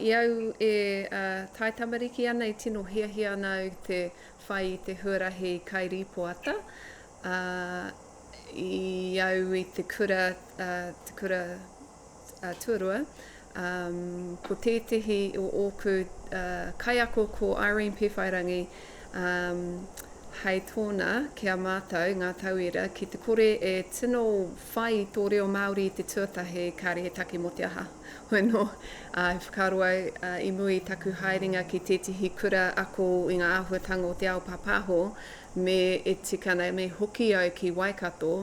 i au e taitamariki ana i tino hiahia ana au te whai i te huarahi kairīpoata, ā, i au i te kura, te kura tuarua, ko tētehi o ōku kaiako ko Irene Pewhairangi, hei tōna ki a mātou ngā tauira, ki te kore e tino whai i tō reo Māori i te tuatahi, kāre he take mō te aha. Hoi anō, i whakaaro au i mua i taku haerenga ki tētehi kura ako i ngā āhuatanga o te ao pāpāho, me e tika ana me hoki au ki Waikato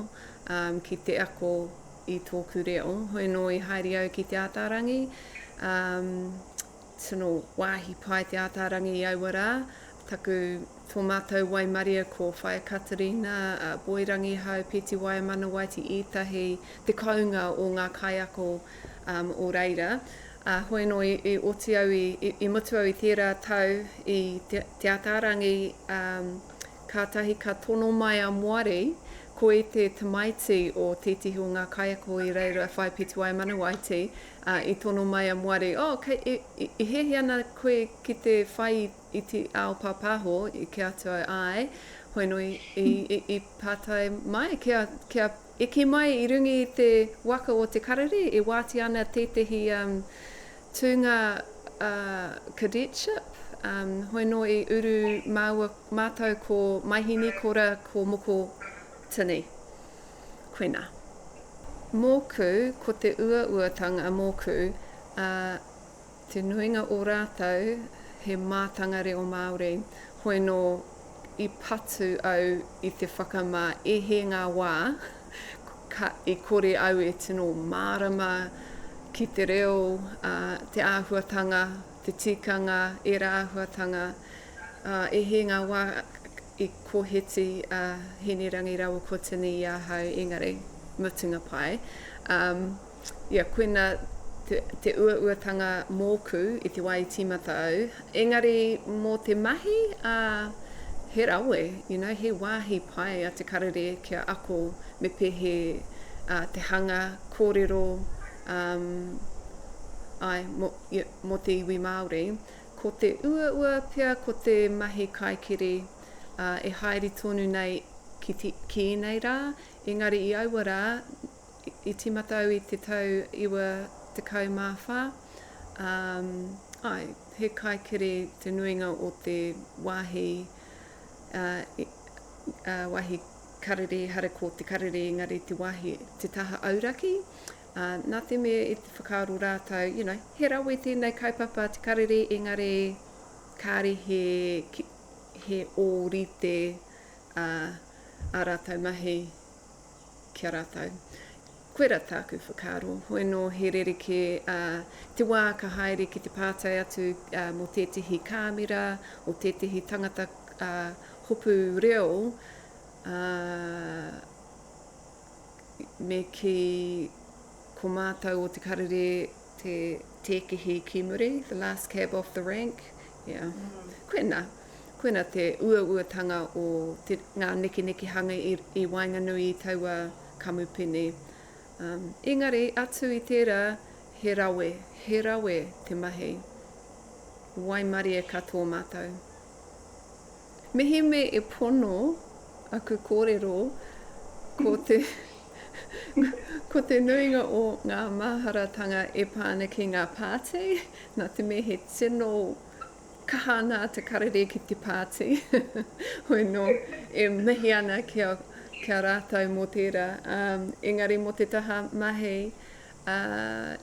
ki te ako i tōku reo. Hoi anō i haere au ki Te Ātaarangi, tino wāhi pai Te Ātaarangi i aua rā. Taku, tō mātou waimaria ko Whaea Katerina, a Boy Rangihau, Peti Waiamanawaiti ētahi, te kounga o ngā kaiako o reira. Ā, hoi anō i, i oti au i, i, i mutu au i tērā tau i Te, Te Ātaarangi, Kātahi ka tono mai a Moari, koe te tamaiti o tētehi o ngā kaiako i reira whai Pituaimanawaiti, ā, i tono mai a Moari, oh, kei, i, i, i hiahia ana koe ki te whai i, i te ao pāpāho, i kī atu au, āe, hoi nō i, i, i, i pātai mai kia, kia eke mai i runga i te waka o Te Karere, e wātea ana tētehi, um, Tūnga cadetship, hoi nō i uru māua, mātou ko Maihi Nikora, ko Moko Tini. Koina. Mōku, ko te uauatanga mōku, te nuinga o rātou he mātanga reo Māori, hoi nō i patu au i te whakamā e hē ngā wā, ka, i kore au e tino mārama ki te reo, ā, te āhuatanga, te tikanga, ērā āhuatanga, ā, e hē ngā wā i kōheti a Hinerangi rāua ko Tini i ahau, engari, mutunga pai. Ā, ia, koina te, te uauatanga mōku i te wā i tīmata au. Engari, mō te mahi, ā, he rawe, you know, he wāhi pai a Te Karere kia ako me pēhē, ā, te hanga kōrero, um, āe, mō, yeah, mō te iwi Māori. Ko te uaua pea ko te mahi kaikiri, ā, e haere tonu nei ki, te, ki ēnei rā, engari i aua rā, I tīmata au i te tau 94, ā, āe, he kaikiri te nuinga o te wāhi, ā, ā, wāhi karere, ehara ko te karere engari te wāhi, te taha auraki. Ā, nā te mea i te whakaaro rātou, you know, he rawe tēnei kaupapa te karere engari kāre he, he ōrite, ā, ā rātou mahi. ki a rātou. Koirā tāku whakaaro. Hoi anō he rerekē ā, te wā ka haere ki te pātai atu ā, mō tētehi kāmera o tētehi tangata ā, hopu reo, ā, me kī ko mātou o Te Karere te tēkehi ki muri, the last cab off the rank, yeah. Koinā. Koina te uauatanga o te, ngā nekenekehanga i, i waenganui i taua kamupene. Um, engari, atu i tērā, he rawe, he rawe te mahi. Waimarie katoa mātou. Mehemea e pono aku kōrero, ko te, ko te nuinga o ngā maharatanga e pā ana ki ngā pāti, nā te mea he tino Kaha ana te karere ki te pāti. Hoi nō, e mihi ana ki a, ki a rātou mō tērā. Um, engari mō te taha mahi, uh,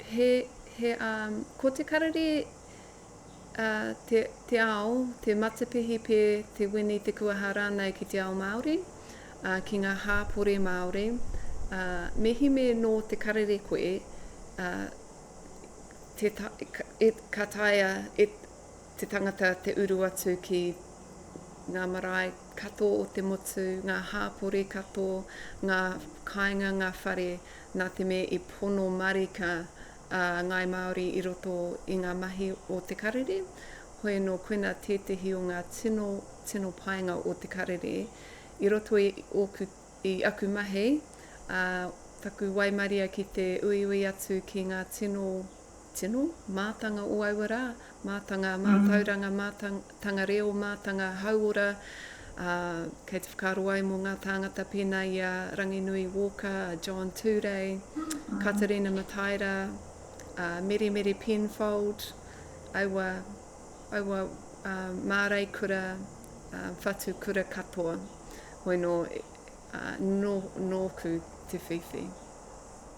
he, he, um, ko te karere uh, te, te ao, te matapihi pē, te wini, te kuaha rānei ki te ao Māori, uh, ki ngā hāpori Māori. Uh, mehemea nō te karere koe, uh, te, e, ka taea e te tangata te uru atu ki ngā marae katoa o te motu, ngā hāpori katoa, ngā kāinga, ngā whare, nā te mea i pono marika a Ngāi Māori i roto i ngā mahi o Te Karere. Hoi anō, koinā tētehi o ngā tino, tino painga o Te Karere. I roto i ōku, i aku mahi, ā, taku waimaria ki te uiui atu ki ngā tino. tino mātanga o aua rā, mātanga mātauranga, mātanga reo, mātanga hauora, ā, kei te whakaaro au mō ngā tāngata pēnā i a Ranginui Walker, a John Turei, Katerina Mataira, a Meremere Penfold, aua, aua māreikura, whatu kura katoa. Hoi nō, nō, nōku te whiwhi.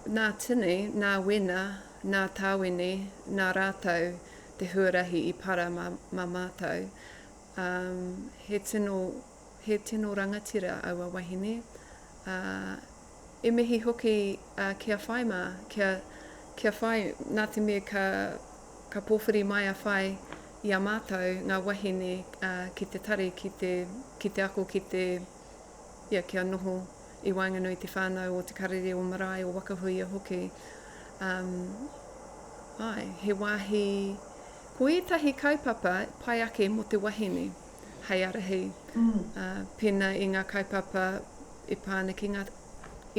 Nā Tini, nā Wena, nā Tāwini, nā rātou te huarahi i para mā, mā mātou. Um, he tino, he tino rangatira aua wahine. Ā, e mihi hoki uh, ki a Whai mā, kia, kia Whai, nā te mea ka, ka pōwhiri mai a Whai i a mātou, ngā wahine, uh, ki te tari, ki te, ki te ako, ki te, ia, kia noho i waenganui te whānau o Te Karere, o Marae, o Wakahuia hoki. Um, āe, he wāhi, ko ētahi kaupapa pai ake mō te wahine hei ārahi, mm. uh, pēnā i ngā kaupapa e pā ana ki ngā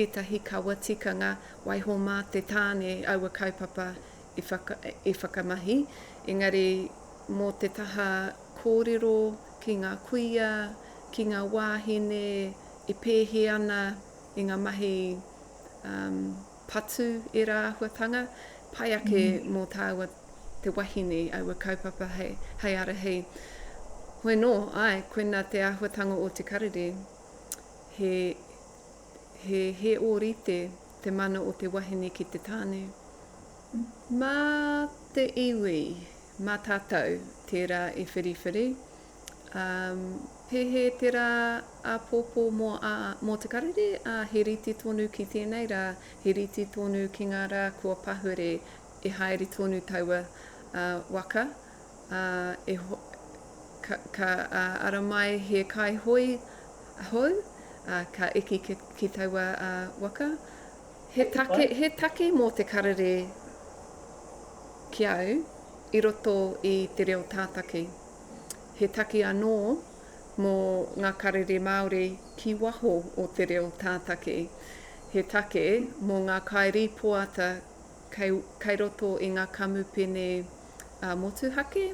ētahi kawa tikanga, waiho mā te tāne aua kaupapa e, whaka, e whakamahi, engari mō te taha kōrero ki ngā kuia, ki ngā wāhine e pēhi ana i ngā mahi um, patu ērā āhuatanga, pai ake mm. mō tāua te wahine aua kaupapa hei, hei ārahi. Hoi nō, ai, koina te āhuatanga o te karere. He, he, he ōrite te mana o te wahine ki te tāne. Mā te iwi, mā tātou tērā e whiriwhiri. Um, pēhē te rā āpōpō mō, ā, mō Te Karere, ā, he rite tonu ki tēnei rā, he rite tonu ki ngā rā kua pahure e haere tonu taua ā, waka, ā, e ho, ka, ka ā, ara mai he kaihoe hou, ā, ka eke ki, ki taua ā, waka. He take, he take mō Te Karere ki au i roto i te reo tātaki. He take anō mō ngā karere Māori ki waho o te reo tātaki. He take mō ngā kairīpoata kei, kei roto i ngā kamupene motuhake,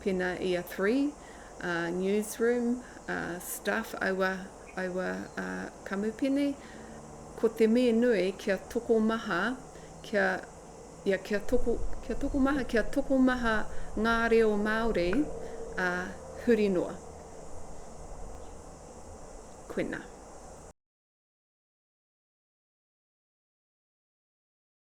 pēnā i a Three, a Newsroom, a Stuff, aua, aua kamupene. Ko te mea nui kia tokomaha, kia ia kia toko, kia tokomaha, kia tokomaha ngā reo Māori, ā, huri noa. Koinā.